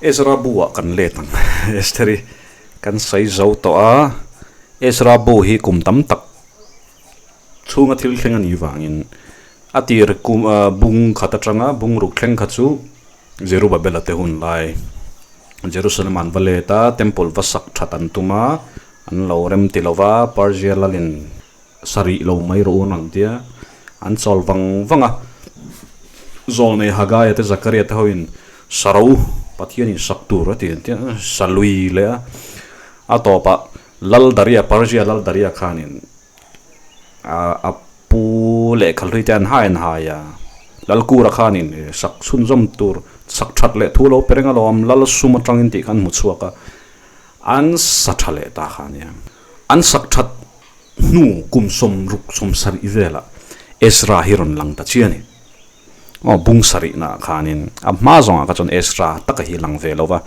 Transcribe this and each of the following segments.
Ezra bu ah kan let ang. Estheri kan sawi zo tawh a, Ezra bu hi kum tam tak chhunga thil thleng a nih vangin a tir kum bung khat atanga bung ruk thleng kha chu Zerubabela te hun lai Jerusalem an va let a, temple va sak that an tum a, an lo rem ti lo va, Persia lalin sarih lo mai rawh u an rawn tia, an chawl vang vang a. Zawlnei Hagaia te Zakaria te hoin Saro Pathianin sak tur a ti an tia, Salui leh a, a tawpah Lal Daria, Persia Lal Daria khanin a pu lehkha hlui te an hai an hai a, Lal Kura khanin sak chhunzawm tur sak that leh thu lo pe reng alawm, Lal sum atangin tih kha an hmu chhuak a, an sa tha leh ta kha ania. An sak that hnu kum sawmruk sawmsarih velah Ezra hi rawn lang ta chiah a ni. Aw bung sarihnaah khanin a hma zawngah kha chuan Ezra taka hi lang ve lo va,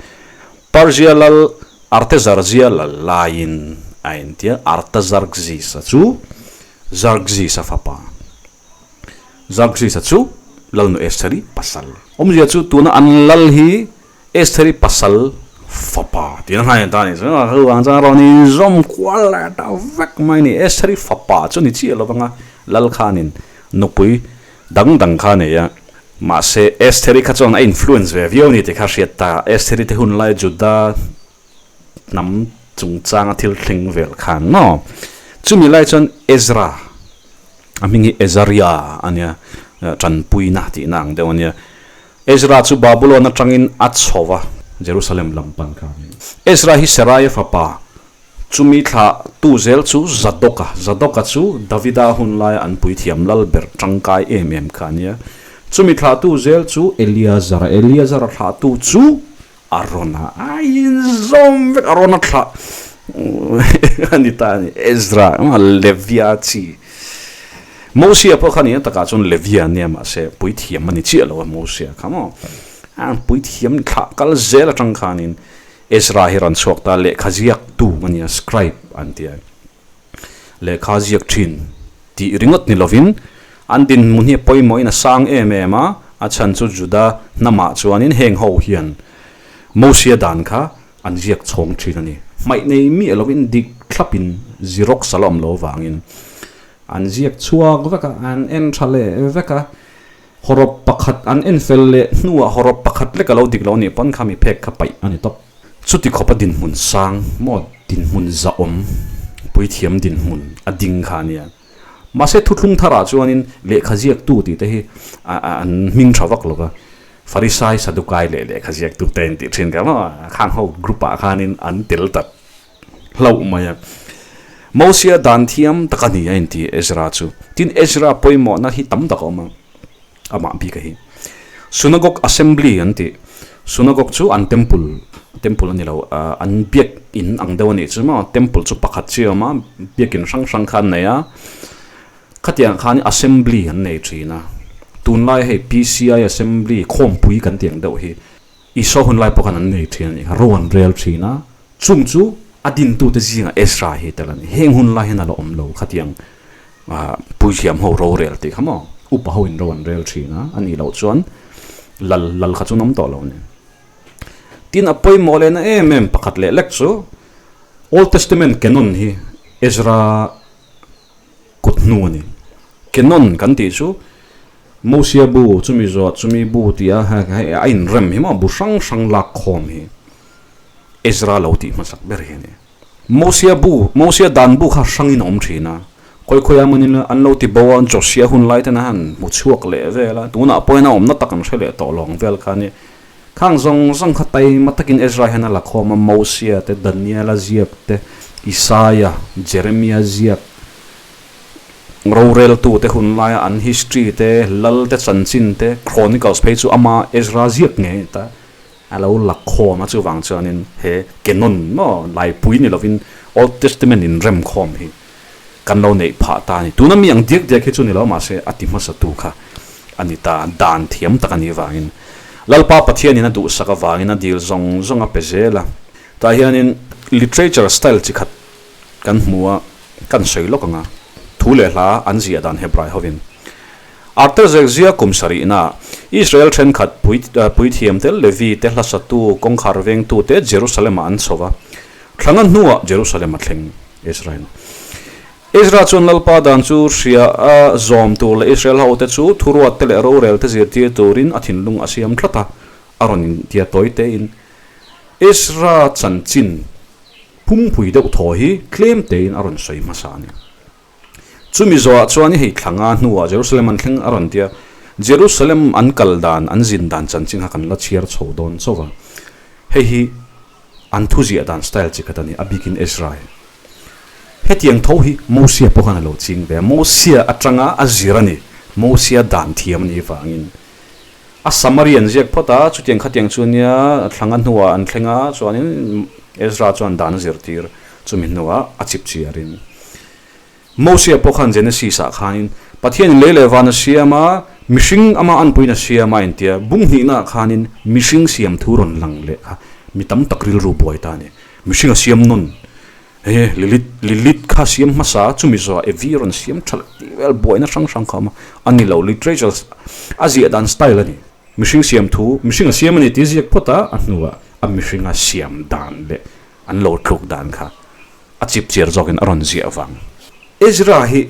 Persia lal Artezarjia lal laiin a intia Artazarxis-a chu Xerxes-a fapa. Xerxes-a chu Lalnu Estheri pasal. Awmzia chu tuna an lal hi Estheri pasal fapa tih a nghai ta a ni. Chu vang chuan rawn inzawm kual leh ta vek mai a ni. Estheri fapa chu ni chiah lo vanga lal khanin nupui dang dang kha a nei a. Mahse Estheri kha chuan a influence ve viau a ni tih kha a hriat ta. Estheri te hun lai Juda hnam chungchanga thil thleng vel khan maw? Chumi lai chuan Ezra a hming hi Ezaria a nia, tanpuina tihna ang deuh a nia. Ezra chu Babulon atangin a chho va, Jerusalem lam pan kha a ni. Ezra hi Seraia fapa, chumi thlah tu zel chu Zadoka, Zadoka chu Davida hun laia an puithiam lal ber tangkai em em kha a nia. Chumi thlah tu zel chu Eliazara, Eliazara thlah tu chu Arona, a inzawm vek, Arona thlah a ni ta a ni, Ezra, Levia chi. Mosia pawh kha ni a takah chuan Levia a nia mahse puithiam a ni chiah lo a Mosia kha maw. A puithiam thlah kal zel atang khanin Ezra hi rawn chhuak ta lehkha ziak tu a nia scribe an ti a. Lehkha ziak thin tih ringawt ni lovin an dinhmun hi a pawimawhin a sang em em a, a chhan chu Juda hnamah chuanin heng ho hian Mosia dan kha an ziak chhawng thin a ni. Hmaih nei miah lovin dik thlapin xerox a la awm lo vangin an ziak chhuak vek a, an en tha leh vek a, hawrawp pakhat an en fel leh hnuah hawrawp pakhat lek a lo dik lo a nih pawn kha mi phek kha paih a ni tawp. Chuti khawpa dinhmun sang maw dinhmun zahawm puithiam dinhmun a ding kha a nia. Mahse thuthlung tharah chuanin lehkha ziaktu tih te hi an hming tha vak lo va, Farisai Sadukai leh lehkha ziaktu te an tih thin kha maw khang ho group ah khanin an tel ta hlauh mai a. Mosia dan thiam tak a ni a inti Ezra chu. Tin Ezra pawimawhna hi tam tak a awm a. Amah bik a hi. Synagogue Assembly an tih. Synagogue chu an temple, temple a ni lo, an biak in ang deuh a nih chu maw, temple chu pakhat chi a awm a, biak in hrang hrang kha an nei a, khatiang khan assembly an nei thin a, tunlai hei PCI assembly khawmpui kan tih ang deuh hi Isua hun lai pawh khan an nei thin a nih kha, ro an rel thin a, chung chu a dintute zingah Ezra hi tel a ni, heng hun lai hian a la awm lo khatiang Puithiam ho rorel tih kha maw? Upa ho in ro an rel thin a, a nih loh chuan lal lal kha chu an awm tawh lo a ni. Tin, a pawimawh lehna em em pakhat leh lek chu Old Testament Canon hi Ezra kut hnu a ni. Canon kan tih chu Mosia bu, chumi zawh, chumi bu tih a hei a inrem hi maw bu hrang hrang lak khawm hi Ezra lo tih hmasak ber hi a ni. Mosia bu, Mosia dan bu kha hrangin a awm thin a, khawi khawi a manin an lo ti bo a, Josia hun lai ten a han hmu chhuak leh vel a, tunah pawhin a awmna tak an hre leh tawh lo ang vel kha a ni. Khang zawng zawng kha taima takin Ezra hian a la khawm a, Mosia te, Daniela ziak te, Isaia, Jeremia ziak, roreltu te hun laia an history te, lal te chanchin te, Chronicles phei chu ama Ezra ziak ngei a ni ta. A lo la khawm a, chuvang chuanin he Canon maw laipui ni lovin Old Testament in rem khawm hi kan lo neih phah ta a ni. Tuna mi ang diak diak hi chu ni lo mahse a ti hmasatu kha a ni ta, dan thiam tak a nih vangin Lalpa Pathianin a duhsak avangin a dil zawng zawng a pe zel a. Tah hianin literature style chi khat kan hmu a, kan sawi lawk ang a, thu leh hla an ziah dan Hebrai hovin. Artaxerxes kum sarihna, Israel thenkhat puithiam te, Levi te, hlasatu, kawngkhar vengtu te Jerusalem-ah an chho va. Thlanga hnuah Jerusalem a thleng. Ezra in Ezra chuan Lalpa dan chu hria a zawm tur leh Israel hote chu thuruat te leh rorel te zirtir turin a thinlung a siam tlat a, a rawn intia tawi tein Ezra chanchin pumpui deuh thaw hi tlem tein a rawn sawi hmasa a ni. Chumi zawhah chuan hei thlanga hnuah Jerusalem an thleng a rawn tia, Jerusalem an kal dan, an zin dan chanchin kha kan la chhiar chho dawn chauh va. Hei hi an thuziah dan style chi khat a ni, a bikin Ezra hi. Hetiang tho hi Mosia pawh khan a lo ching ve a, Mosia atanga a zir a ni, Mosia dan thiam a nih vangin. A Samari an ziak phawt a, chutiang khatiang chu nia thlanga hnuah an thleng a, chuanin Ezra chuan dan a zirtir chumi hnuah a chip chiarin. Mosia pawh khan Genesis ah khanin Pathianin lei leh van a siam a, mihring ama anpuiin a siam a intia, bung hnihna ah khanin mihring siam thu rawn lang leh kha mi tam tak rilru buai ta a ni. Mihring a siam nawn He Lilith, Lilith kha siam hmasa chumi zawhah Evi rawn siam tha leh tih vel buaina hrang hrang kha a awm a, a ni lo, literature a ziah dan style a ni. Mihring siam thu, mihring a siam a ni tih ziak phawt a, a hnuah a mihringa siam dan leh an lo tluk dan kha a chip chiar zawkin a rawn ziah vang. Ezra hi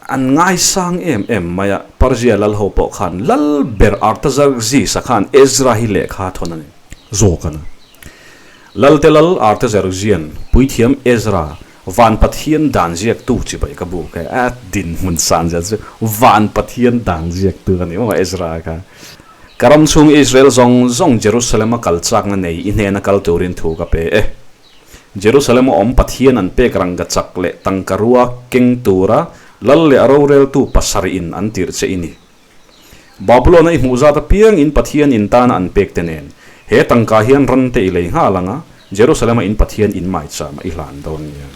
an ngaisang em em mai a, Persia lal ho pawh khan lal ber Artaxerxes-a khan Ezra hi lehkha thawn a ni zawk a na. Lalte lal Artaxerxes puithiam Ezra, van Pathian dan ziaktu chibai ka buk e, a dinhmun san zia chu van Pathian dan ziaktu a ni maw Ezra kha. Ka ram chhung Israel zawng zawng Jerusalem a kal chakna nei i hnena kal turin thu ka pe e. Jerusalem a awm Pathian an pek rangka chak leh tangka rua keng tura lal leh a roreltu pasarih in an tirh che i ni. Babylon-a i hmuh zat apiang in Pathian in tana an pek te nen, he tangka hian ran te i lei nghal ang a, Jerusalem-a in Pathian in maicham a i hlan dawn nia.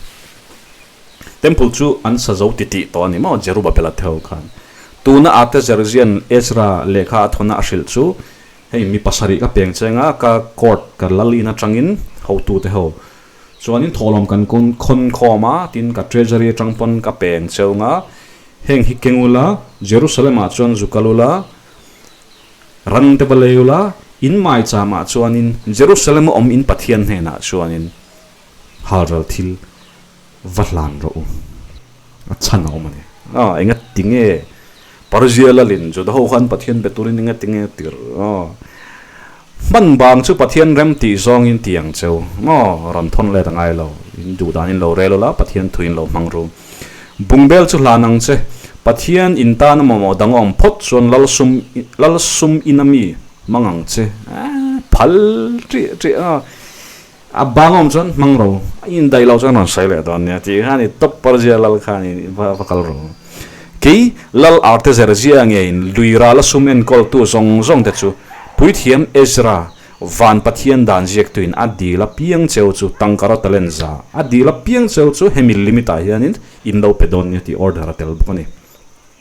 Temple chu an sa zo titih tawh a ni maw Jerubabela te ho khan. Tuna Artaxerxes-an Ezra lehkha a thawna a hrilh chu, hei mi pasarih ka peng cheng a, ka court ka lal in atangin hotu te ho chuanin thawhlawm kan khawn khawm a, tin ka treasury atang pawn ka peng cheu ang a, Heng hi keng ula, Jerusalem-ah chuan zu kal ula, ran te va lei ula, in maichamah chuanin Jerusalem-a awm in Pathian hnenah chuanin halral thil va hlan rawh u. A chhan a awm a ni. Aw, enga tinge Persia lalin Juda ho khan Pathian be turin enga tinge tir? Aw, hman bang chu Pathian rem tih zawngin ti ang cheu. Aw, rawn thawn let a ngai lo. In duh danin lo rel ula, Pathian thuin lo hmang ru. Bungbel chu hlan ang che. Pathian in tan a mamawh dang a awm phawt chuan lal sum lal sum in a mi hmang ang che. Phal ṭih ṭih a, a bang a awm chuan hmang ro, a indaih loh chuan rawn sawi leh dawn nia tih khan i top Persia lal khan i va va kal ro. Kei lal Artaxerxes ngeiin lui ral a sum enkawltu zawng zawng te chu Puithiam Ezra Van Pathian dan ziaktuin a dil a piang cheu chu tangkara talent za a dil a piang cheu chu hemi limit ah hianin in lo pe dawn nia tih order a tel bawk a ni.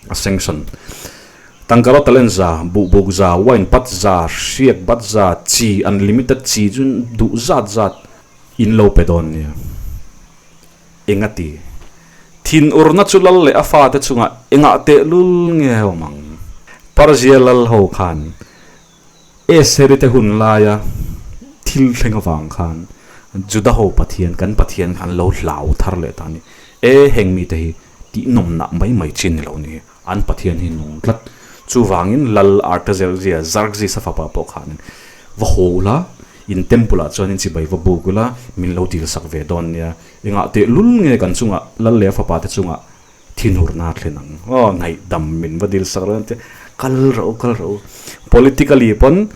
A sanction. Tangkara talent za, buhbuk za, wine pat za, hriak bat za, chi unlimited chi chu duh zat zat in lo pe dawn nia. Engati? Thinurna chu lal leh a fate chungah engah tehlul nge awm ang? Persia lal ho khan Eseri te hun laia thil thleng avang khan Juda ho Pathian, kan Pathian kha an lo hlau thar leh ta a ni. E, heng mite hi tihnawmnah mai mai chin ni lo ni, an Pathian hi nung tlat. Chuvangin Lal Artaxerxes, Xerxes a fapa pawh khanin va haw ula, in temple ah chuan in chibai va buk ula, min lo dil sak ve dawn nia. Engah tehlul nge kan chungah Lal leh a fapa te chungah Thinurna thlen ang. Aw, ngaihdam min va dil sak reng te. Kal rawh u, kal rawh u. Politically pawn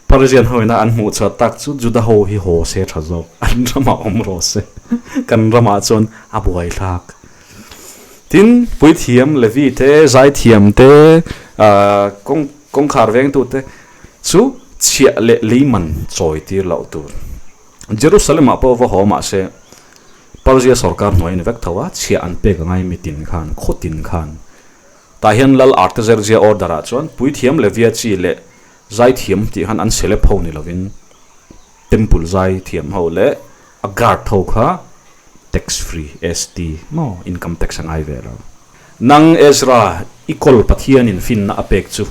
Persian ho ina an hmuh chhuah tak chu Juda ho hi haw se tha zawk. An ramah awm rawh se. Kan ramah chuan a buai thlak. Tin, puithiam Levi te, zaithiam te, kawng kawngkhar vengtu te chu chhiah leh leiman chawi tir loh tur. Jerusalem-ah pawh va haw mahse, Persia sorkar hnuai a ni vek tho a, chhiah an pek angai mi tin khan, khaw tin khan. Tah hian Lal Artaxerxes order ah chuan puithiam Levia chi leh zaithiam tih khan an celeb ho ni lovin temple zaithiam ho leh a guard ho kha tax free, ST, maw income tax a ngai ve lo. Nang Ezra, I kawl Pathianin finna a pek chu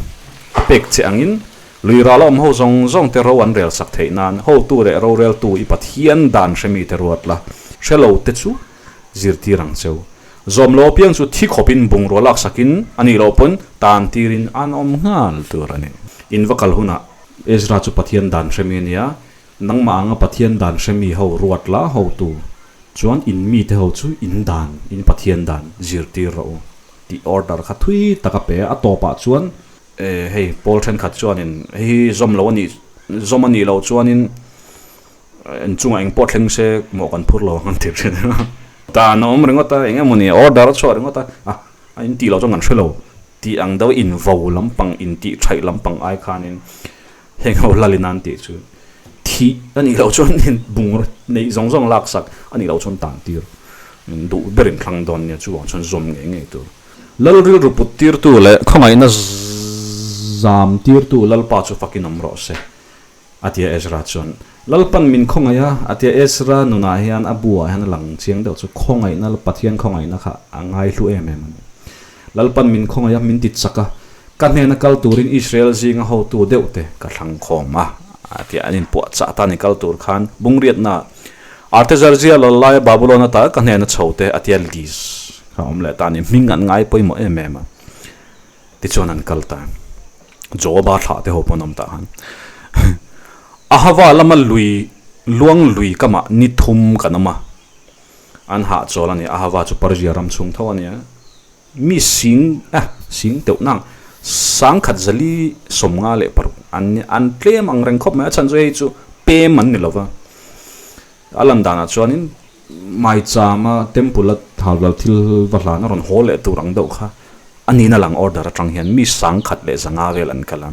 a pek che angin, lui ral a awm ho zawng zawng te ro an rel sak theih nan hotu leh roreltu i Pathian dan hremi te ruat la, hre lo te chu zirtir ang cheu. Zawm lo apiang chu thi khawpin bungrua lak sakin a nih loh pawn tan tirin an awm nghal tur a ni. In va kal hunah Ezra chu Pathian dan hremi a nia, nangmah anga Pathian dan hremi ho ruat la hotu chuan in mite ho chu in dan, in Pathian dan zirtir rawh u tih order kha thui tak a pe a, a tawpah chuan hei pawl thenkhat chuanin hei hi zawm lo a nih, zawm a nih loh chuanin En chungah eng pawh thleng se mawh kan phur lo ang an ti thin a. Dan a awm ringawt a, eng emaw ni order a chhuah ringawt a, a a intih loh chuan kan hre lo tih ang deuh invo lampang intih thaih lampang ai khanin heng ho lalin an tih chu thih a nih loh chuan bungraw neih zawng zawng laksak a nih loh chuan tan tir duh berin thlang dawn nia chuvang chuan zawm ngei ngei tur. Lal rilru put tirtu leh khawngaihna zam tirtu Lalpa chu fakin awm rawh se. A ti a Ezra chuan, Lalpan min khawngaih a, a ti a Ezra nunah hian a buah hian a lang chiang deuh chu khawngaihna, Pathian khawngaihna kha a ngaihlu em em a ni. Lalpan min khawngaih a, min ti chak a, ka hnena kal turin Israel zinga hotu deuh te ka thlang khawm a, a ti a, an inpuah chah tan i kal tur khan bungriatna Artaxerxes lal laia Babylon ata ka hnena chho te a ti a Liz kha awm leh ta a ni, hming an ngai pawimawh em em a. Tichuan an kal ta. Joaba thlah te ho pawh an awm tah khan. Ahava lama lui luang lui kamah ni thum kan awm a, an hahchawl a ni. Ahava chu Persia ram chhung tho a ni a. Mi sing eh sing teuh nang sangkhat zali 54 an an tlem ang reng khawp mai a chhan chu hei chu pem an ni lo va. A lan danah chuanin Maichama temple a halral thil va hlan a rawn haw leh tur ang deuh kha a nihna lang order atang hian mi 1005 vel an kal a.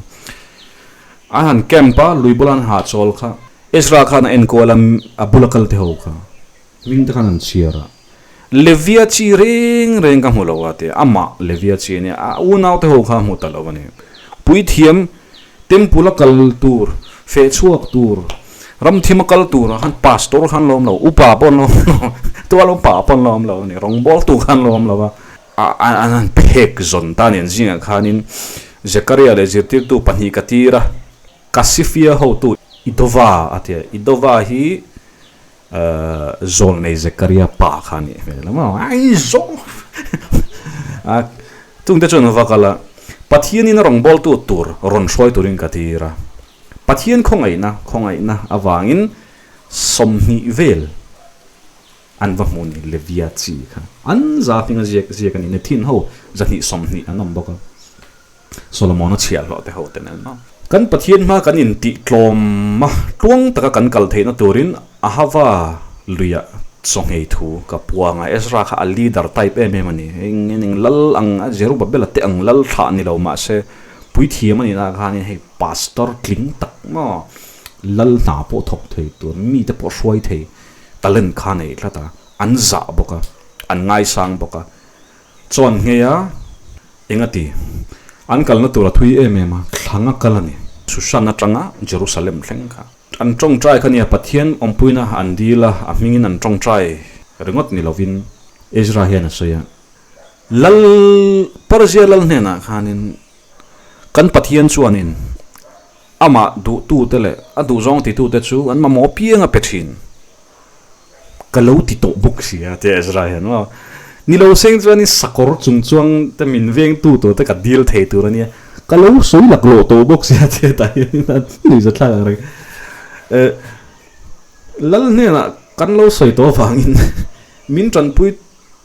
An han camp a, lui bula an hahchawl kha Ezra khan a enkual a, a bula kal te ho kha hming te khan an chhiar a. Levia chi reng reng ka hmu lo a tia, amah Levia chi a nia, a unau te ho kha a hmu ta lo a ni. Puithiam Temple a kal tur, feh chhuak tur, ram thim a kal tur ah khan pastor khan lawm lo, upa pawh an lawm lo, tual upa pawh an lawm lo a ni, rawngbawltu khan lawm lo a, an han phek zawn ta a ni an zingah khanin Zekaria leh zirtirtu pahnih ka tir a, Kasifia hotu Idova a ti a, Idova hi Zawlnei Zekaria pa kha a nih hmel a maw? Ai zawng! A chungte chuan va kal a, Pathianin a rawngbawltu tur rawn hruai turin ka tir a. Pathian khawngaihna, khawngaihna avangin 20 vel an va hmu ni, Levia chi kha. An za hminga ziak ziak a ni, Nethin ho 220 an awm bawk a. Solomon-a chhiahhlawh te ho te nen maw? Kan Pathian hma kan intih tlawm a, tluang taka kan kal theihna turin Ahava luiah chawnghei thu ka puang a. Ezra kha a leader type em em a ni. Eng eng lal ang a Zerubbabel-a te ang lal thlah ni lo mahse puithiam a nihna khanin hei pastor tling tak maw lal hna pawh thawk thei tur mite pawh hruai thei talent kha a nei tlat a, an zah bawk a, an ngaisang bawk a. Chuan nghei a. Eng a ti? An kalna tur a thui em em a, thlang a kal a ni. Shushan atanga Jerusalem thleng kha. An tawngtai kha nia, Pathian awmpuina an dil a, a hmingin an tawngtai ringawt ni lovin Ezra hian a sawi a. Lal, Persia lal hnenah khanin kan Pathian chuanin amah duhtute leh a duhzawng titute chu an mamawh apiang a pe thin. Ka lo ti tawh bawk si a, tia Ezra hian maw. Ni lo seng chuan i sakawr chung chuang te min vengtu tur te ka dil thei tur a nia. Ka lo sawi lak lawh tawh bawk si a, tia tah hian a nuihza thlak ang reng. Eh, Lal hnenah kan lo sawi tawh avangin min tanpui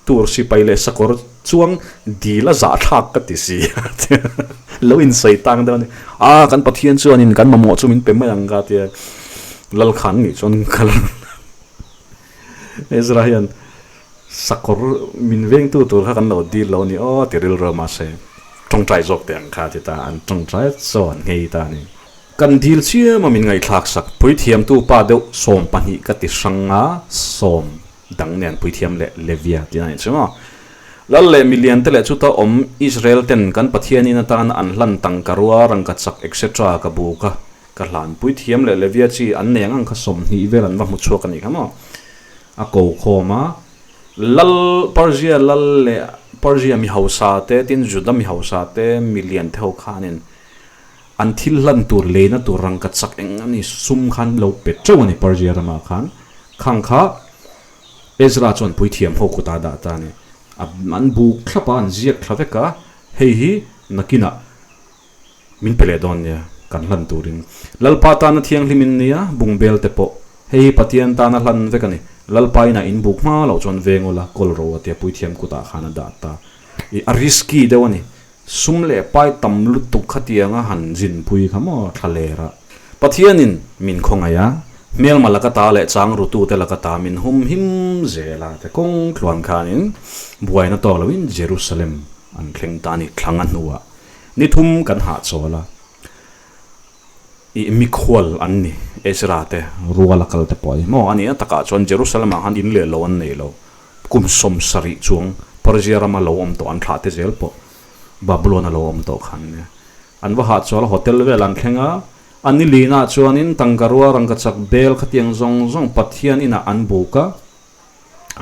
tur sipai leh sakawr chuang dil a zahthlak ka ti si a, tia lo insawi tang deuh a ni. A, kan Pathian chuanin kan mamawh chu min pe mai ang ka tia Lal khan nih chuan ka lo Ezra hian sakawr min vengtu tur kha kan lo dil lo a ni aw ti rilru a mahse tawngtai zawk teh ang kha ti ta an tawngtai chuan nghei ta a ni. Kan dil chiam a min ngaihthlak sak puithiamtu pa deuh 12 ka ti hrang a sawm dang nen puithiam leh Levia tih a nih chu maw. Lal leh milian te leh chuta awm Israel ten kan Pathianin atana an hlan tangka rua rangka chak etc ka buk a Ka hlanpui thiam leh Levia chi an nei ang ang kha 20 vel an va hmu chhuak a nih kha maw? A ko khawm a, Lal Persia lal leh Persia mi hausa te, tin Juda mi hausa te, mi lian te ho khanin an thil hlan tur leina tur rangkachak eng a ni sum khan lo pe teuh a ni Persia ramah khan. Khang kha Ezra chuan puithiam ho kutah dah ta a ni. A an buk thlap a, an ziak thla vek a, hei hi nakinah min pe leh dawn nia kan hlan turin. Lalpa tana thianghlim in nia, bungbel te pawh hei hi Pathian tana hlan vek a ni. Lalpa inah in buk hma loh chuan veng ula kawl ro a tia puithiam kutah khan a dah ta. I a risky deuh a ni. Sum leh pai tam lutuk khatianga han zinpui kha maw thla ler a. Pathianin min khawngaih a, hmelma laka ta leh chang rutute laka ta min hum him zel a te kawng tluan khanin buaina tawk loin Jerusalem an thleng ta a ni thlang a hnuah. Ni thum kan hahchawl a, ih mikhual an ni, Ezra te rual a kal te pawh a ni maw? A nih a takah chuan Jerusalem ah khan in leh lo an nei lo, kum 70 chuang Persia rama lo awm tawh an thlah te zel pawh Babylon a lo awm tawh khan nia. An va hahchawl a, hotel vel an thleng a, a ni linah chuanin tangkarua rangkachak bel khatiang zawng zawng Pathian inah an buk a,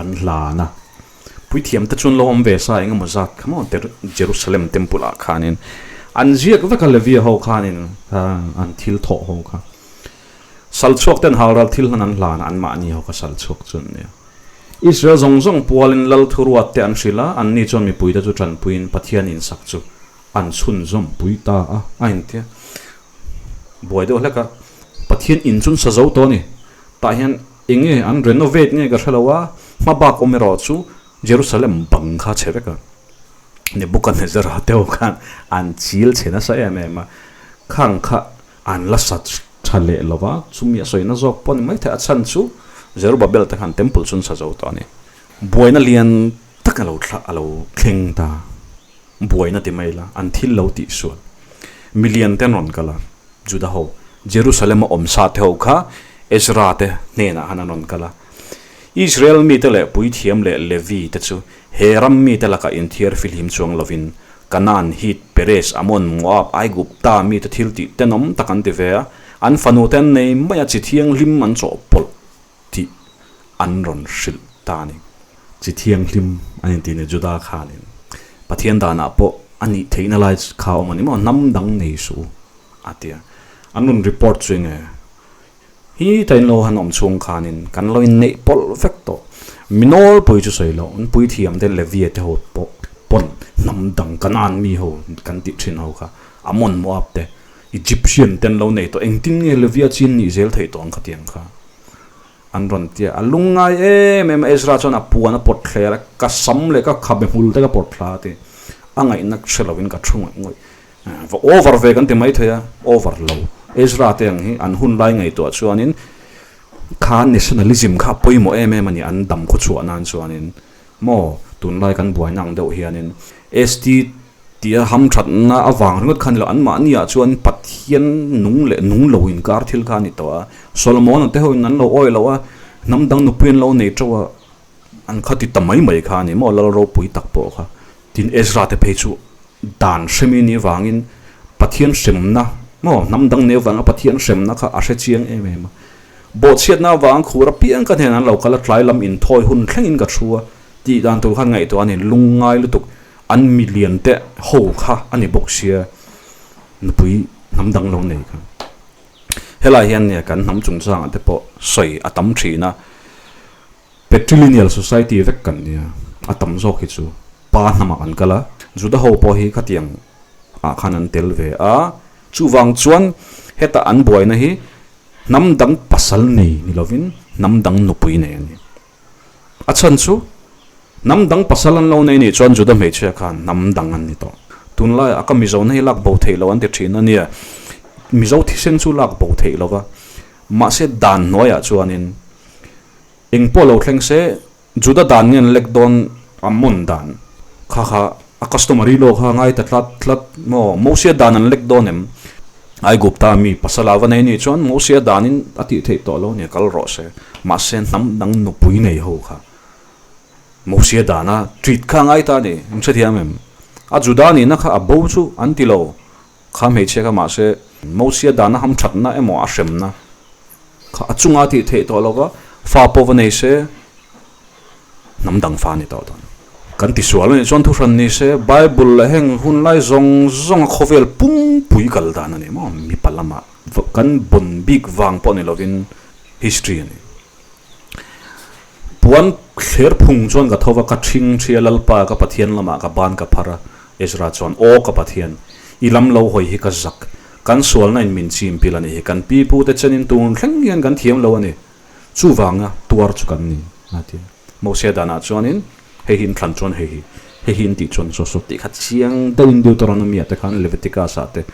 An hlan a, puithiam te chuan lo awm ve sa eng emaw zat kha maw Jerusalem temple ah khanin an ziak vek a Levia ho khanin an thil thawh ho kha sal chhuak ten halral thil hlan an hlan a anmahni ho kha sal chhuak chu an nia. Israel zawng zawng pualin lal thuruat te an hrilh a, anni chuan mipui te chu tanpuiin Pathian insak chu an chhunzawm pui ta a, a intia buai deuh hlek a, Pathian in chun sa zo tawh a ni tah hian Enge an renovate nge ka hre lo a, hma bak awm erawh chu Jerusalem bang kha chhe vek a, Nebuchadnezzar-a te ho khan an chil chhe nasa em em a, khang kha an la sa tha leh lo va, chumi a sawina zawk pawh a ni maithei, a chhan chu Zerubbabel te khan temple chu an sa zo tawh a ni. Buaina lian tak a lo thla a lo thleng ta, buaina ti mai la, an thil lo tihsual. Milian te an rawn kal a. Juda ho, Jerusalem a awm sa te ho kha Ezra te hnenah han an rawn kal a. Israel mite leh puithiam leh Levi te chu he ram mite lakah inthiar fihlim chuang lovin Kanaan, Hit, Perez, Amon, Moab, Aigupta mite thil tih tenawm tak an ti ve a, an fanu te an nei mai a, chi thianghlim an chawhpawlh tih an rawn hrilh ta a ni. Chi thianghlim an inti ni Juda khanin Pathian danah pawh a nih theihna lai kha awm a ni maw, hnam dang nei suh u a ti a. An rawn report chu enge hi tain lo han awm chhung khanin kan lo inneih pawlh vek tawh. Mi nawlpui chu sawi loh, an puithiam te Levia te ho pawh pawn hnam dang Kanaan mi ho kan tih thin ho kha Amon Moab te Egyptian te an lo nei tawh engtin nge Levia chin nih zel theih tawh ang khatiang kha. An rawn ti a, a lungngai em em a, Ezra chuan a puan a pawt thler a, ka sam leh ka khabe hmul te ka pawt thla a ti. A ngaihna hre lovin ka thu ngawih ngawih. Va over ve kan ti mai thei a, over lo. Ezra te ang hi an hun lai ngaihtuah chuanin kha nationalism kha a pawimawh em em a ni, an dam khawchhuah nan chuanin maw tunlai kan buaina ang deuh hianin ST Tia hamthatna avang ringawt kha a ni lo, anmahniah chuan Pathian nung leh nung lo inkar thil kha a ni tawh a. Solomon-a te hoin an lo awih loh a, hnam dang nupui an lo nei teuh a, an kha ti ta mai mai kha a ni maw, lal ropui tak pawh kha. Tin, Ezra te phei chu dan hremi ni avangin Pathian hremna maw, hnam dang nei avanga Pathian hremna kha a hre chiang em em a. Bawhchhiatna avang khur apiang ka hnenah an lo kal a, tlai lam inthawi hun thlengin ka thu a, tih dan tur khan ngaihtuah a ni, lungngai lutuk. An milian te ho kha a ni bawk sia, nupui hnam dang lo nei kha. Helai hian nia kan hnam chungchangah te pawh sawi a tam thin a, patrilineal society vek kan nia, a tam zawk hi chu pa hnamah kan kal a, Juda ho pawh hi khatiang ah khan an tel ve a, chuvang chuan heta an buaina hi hnam dang pasal nei ni lovin hnam dang nupui nei a ni. A chhan chu, hnam dang pasal an lo nei nih chuan Juda hmeichhia khan hnam dang an ni tawh. Tunlaiah a ka Mizona hi lak bo theih lo an ti thin a nia. Mizo thisen chu lak bo theih lo va, mahse dan hnuaiah chuanin eng pawh lo thleng se Juda dan nge an lek dawn Ammon dan kha kha a customary law kha ngai ta tlat tlat maw? Mosia dan an lek dawn em? Aigupta mi pasal a va nei nih chuan Mosia danin a tih theih tawh lo nia kal rawh se. Mahse hnam dang nupui nei ho kha Mosia dana treat kha a ngai ta a ni. In hrethiam em? A Juda nihna kha a bo chu an ti lo kha hmeichhia kha mahse Mosia dana hamthatna emaw a hremna kha a chunga tih theih tawh lo va, fa pawh va nei se hnam dang fa a ni tawh dawn. Kan tisual a nih chuan thuhran ni se, Bible leh heng hun lai zawng zawnga khawvel pungpui kal dan a ni maw? Mipa lamah kan bawn bik vang pawh ni lovin history a ni. Puan thler phung chuan ka tho va, ka ṭhing ṭhi a, Lalpa ka Pathian lamah ka ban ka phar a, Ezra chuan, Aw ka Pathian, i lam lo hawi hi ka zak, kan sualna in min chim pil a nih hi, kan pi pute chenin tun thleng hian kan thiam lo a ni, chuvanga tuar chu kan ni, a ti a. Mosia danah chuanin, Hei hi in thlan chuan hei hi, hei hi in tih chuan saw saw tih kha chiang deuhin Deuteronomy ah te khan Leviticus ah te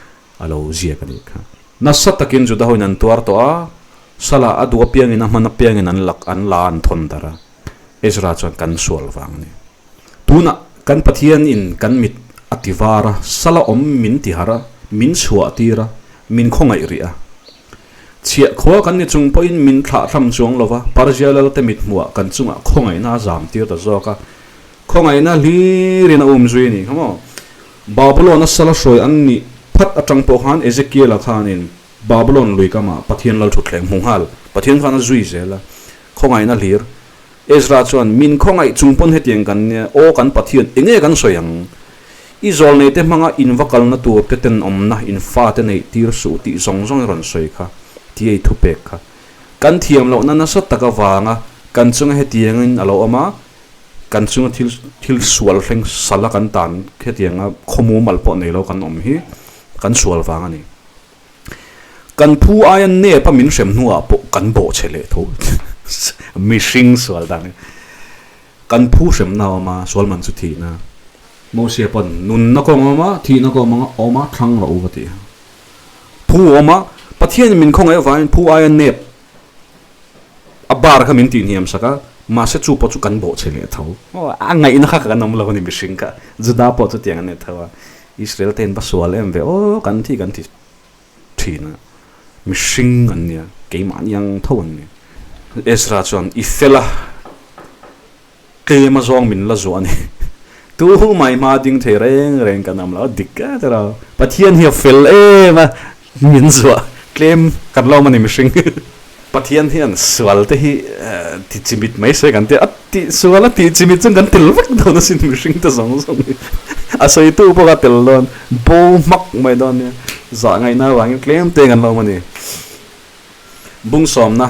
a lo ziak a nih kha. Nasa takin Juda hoin an tuar tawh a, Sala a duh apiangin a hman apiangin an lak an la an thawn darh a, Ezra chuan kan sual vang a ni. Tunah kan Pathian in kan mit a ti var a, Sala awm min ti harh a, min chhuah tir a, min khawngaih rih a. Chhiah khua kan ni chung pawhin min thlahthlam chuang lo va, Persia lalte mit hmuhah kan chungah khawngaihna a zam tir ta zawk a, khawngaihna hlirin a um zui a ni kha maw? Babylon-a sala hruai an nih phat atang pawh khan Ezekiel-a khanin Babylon lui kamah Pathian lal thutthleng hmu nghal. Pathian khan a zui zel a, khawngaihna hlir. Ezra chuan, Min khawngaih chung pawn hetiang kan nia, aw kan Pathian, enge kan sawi ang? I zawlneite hmanga in va kalna tur te tenawmna in fate neih tir suh tih zawng zawng i rawn sawi kha, tia i thupek kha. Kan thiam lohna nasa tak avanga kan chunga hetiangin a lo awm a, kan chunga thil thil sual thleng sala kan tan hetianga khawmu mal pawh nei lo kan awm hi kan sual vang a ni. Kan phu aia nep a min hrem hnuah pawh kan bawh che leh tho. Mihring sual dan hi. Kan phu hremna a awm a, sual man chu thihna. Mosia pawn nunna kawng a awm a, thihna kawng a awm a, thlang rawh u ka ti a. Phu a awm a, Pathianin min khawngaih avangin phu aia nep a bar kha min tihhniam sak a, mahse chu pawh chu kan bawh che leh tho. A ngaihna kha kan awm lo a ni mihring kha. Juda pawh chutiang an ni tho a. Israel te in va sual em ve aw kan thi kan ti thin a, mihring an nia keimahni ang tho an ni. Ezra chuan i fel a, tlem a zawng min la zuah a ni. Tu mai hma ding thei reng reng kan awm lo a, dik e tiraw. Pathian hi a fel em a, min zuah tlem kan lo awm a ni mihring. Pathian hian sual te hi ti chimit mai se kan ti a, a tih sual a tih chimit chuan kan tel vek dawn asin mihring te zawng zawng hi a sawitu pawh kha tel dawn bo hmak mai dawn nia zah ngaihna avangin tlem te kan lo awm a ni. Bungsawmna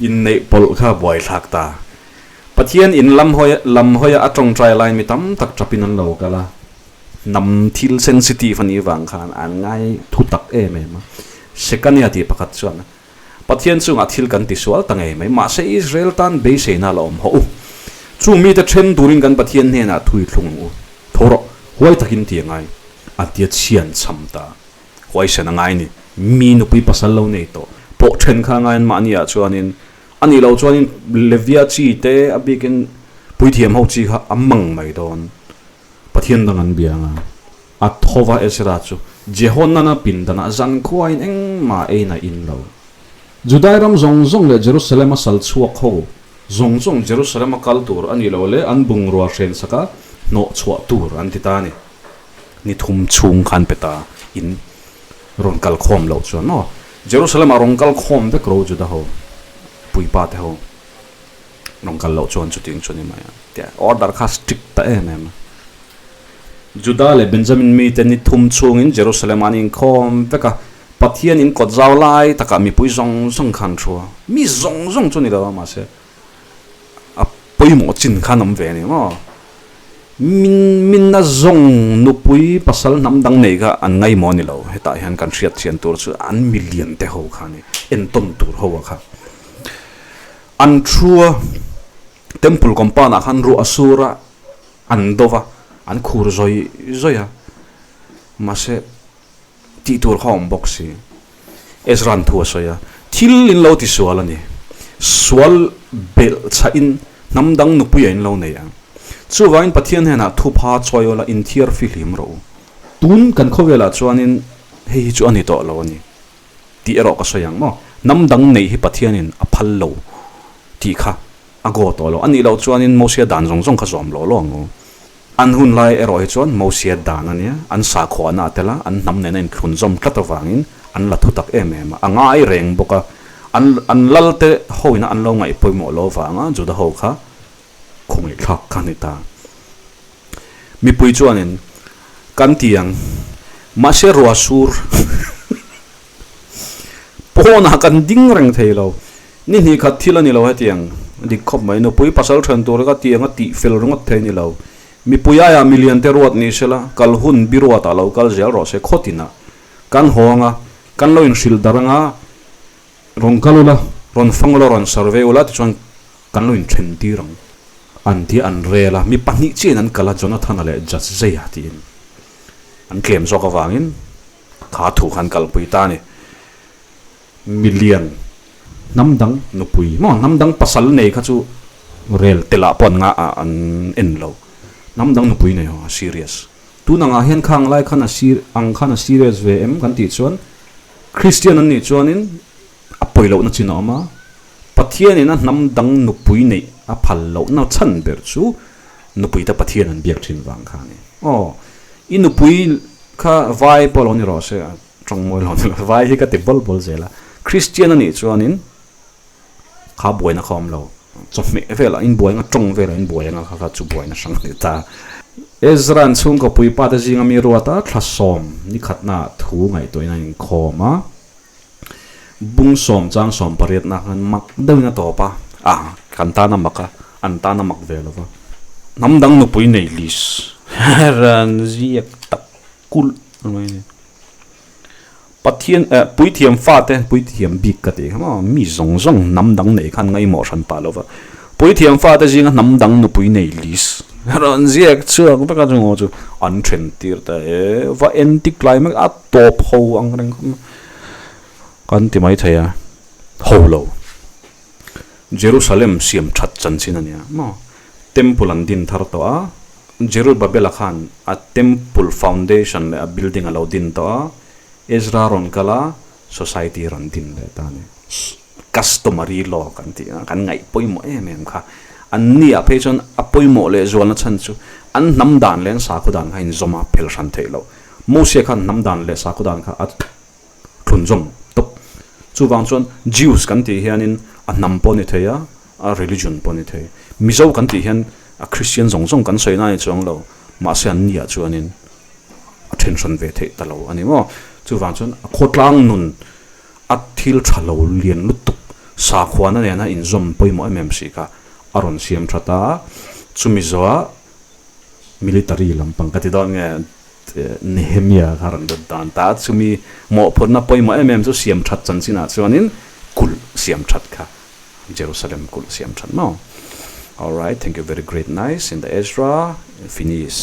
inneih pawlh kha buaithlak ta. Pathian in lam hawi lam hawia a tawngtai lai mi tam tak tapin an lo kal a, hnam thil sensitive a nih vang khan an ngai thu tak em em a. Sekania tih pakhat chuan Pathian chungah thil kan ti sual ta ngei mai, mahse Israel tan beiseina la awm hawh u. Chu mite then turin kan Pathian hnenah thui thlung ang u. Tho rawh, huai takin ti a ngai. A tia chhian cham ta. Huaisen a ngai ni. Mi nupui pasal lo nei tawh. Pawh then kha a ngai an mahni ah chuanin, a nih loh chuanin Levia chi te a bikin puithiam ho chi kha a mang mai dawn. Pathian dang an bia anga a tho va Ezra chu Jehonana pindanah zankhuain engmah eiin a in lo. Judai ram zawng zawng leh Jerusalem a sal chhuak ho zawng zawng Jerusalem a kal tur a nih loh leh an bungrua hren saka hnawh chhuah tur an ti ta a ni. Ni thum chhung khan pe ta in rawn kal khawm loh chuan maw Jerusalem ah rawn kal khawm vek ro Juda ho puipa te ho. Rawn kal loh chuan chutiang chu a ni mai a tia order kha strict ta em em a. Juda leh Benjamin mite ni thum chhungin Jerusalem ah an inkhawm vek a, Pathian in kawt zau lai takah mipui zawng zawng kha an thu a, mi zawng zawng chu ni lo a mahse a pawimawh chin kha an awm ve a ni maw. Min minna zawng nupui pasal hnam dang nei kha an ngaimawh a ni lo, hetah hian kan hriat thian tur chu an milian te ho kha a ni, entawn tur ho a kha. An thu a, temple compound ah khan ruah a sur a, an do va, an khur zawi zawi a, mahse tih tur kha a awm bawk si. Ezra an thu a sawi a, thil in lo ti sual a ni, sual belh chhah in hnam dang nupui ah in lo nei ang. Chuvangin Pathian hnenah thupha chawi awl a inthiar fihlim rawh u. Tun kan khawvelah chuanin hei hi chu a ni tawh lo a ni. Tih erawh ka sawi ang maw? Hnam dang neih hi Pathianin a phal lo tih kha a gaw tawh lo. A nih loh chuanin Mosia dan zawng zawng kha zawm lo lo ang u. An hun lai erawh hi chuan Mosia dan a nia, an sakhuana a tel a, an hnam nena inthlunzawm tlat avangin an la thu tak em em a, a ngai reng bawk a. An an lalte hoina an lo ngaih pawimawh lo vanga Juda ho kha khawngaihthlak kha a ni ta. Mipui chuanin kan ti ang, mahse ruah sur pawnah kan ding reng thei lo. Ni hnih khat thil a ni lo hetiang dik khawp mai. Nupui pasal then tur ka tiang a tih fel ringawt thei a ni lo. Mipui aiah milian te ruat ni sela, kal hun biruatah lo kal zel rawh se khawtinah kan haw anga kan lo inhrilh darh anga rawn kal ula, rawn fang ula, rawn survey ula tichuan Kan lo inthen tir ang. An ti an rel a, mi pahnih chiahin an kal a, Jonathana leh Jazzeia tiin an tlem zawk avangin kha thu kha an kalpui ta a ni. Milian hnam dang nupui maw hnam dang pasal nei kha chu rel telah pawh an nga an en lo. Hnam dang nupui nei ho a serious. Tun angah hian khang lai khan a ang khan a serious ve em kan tih chuan Christian an nih chuanin A pawi lohna chin a awm a, Pathianin a hnam dang nupui neih a phal lohna chhan ber chu nupuite Pathian an biak thin vang kha a ni. Aw, i nupui kha vai pawh lo ni rawh se, a tawng mawi lo ni lo, vai hi ka ti bawl bawl zel a, Kristian a nih chuanin kha buaina kha awm lo, chawhmeh velah in buai anga, tawng velah in buai anga kha kha chu buaina hrang a ni ta. Ezra'n chhungkaw puipate zinga mi ruata thlasawm nikhatnaah thu ngaihtuahin a inkhawm a. Bung sawm chang sawm pariatna khan mak deuhin a tawp a, a kan tan a mak a, an tan a mak ve lo va. Hnam dang nupui nei lis ran ziak tak kulh mai a ni. Pathian eh puithiam fate puithiam bik ka tih kha maw mi zawng zawng hnam dang nei khan ngaihmawh hran pah lo va. Puithiam fate zinga hnam dang nupui nei lis ran ziak chhuak vek a chungaw chu an then tir ta e va entik lai mek a tawp ho ang reng khawp mai kan ti mai thei a ho lo Jerusalem siam that chanchin a nia maw temple an din thar tawh a Jerubabela khan a temple foundation leh a building a lo din tawh a Ezra rawn kal a society rawn din leh ta a ni customary law kan tih a kan ngaih pawimawh em em kha an ni ah phei chuan a pawimawh leh zualna chhan chu an hnam dan leh an sakhaw dan kha inzawm a phel hran theih loh. Mosia khan hnam dan leh sakhaw dan kha a thlunzawm tawp. Chuvang chuan Jews kan tih hianin a hnam pawh a ni thei a, a religion pawh a ni thei. Mizo kan tih hian a Christian zawng zawng kan sawi na a ni chuang lo, mahse an niah chuanin a then hran ve theih ta lo a ni maw. Chuvang chuan a khawtlang nun a thil tha lo lian lutuk sakhuana nena inzawm pawimawh em em si kha a rawn siam tha ta a, chumi zawhah Military lampang ka ti dawn nge Nehemia kha rawn lut dan ta a, chumi mawhphurhna pawimawh em em chu siam that chanchinah chuanin kulh siam that kha Jerusalem kulh siam that maw. Alright, thank you very great nice in the Ezra finish.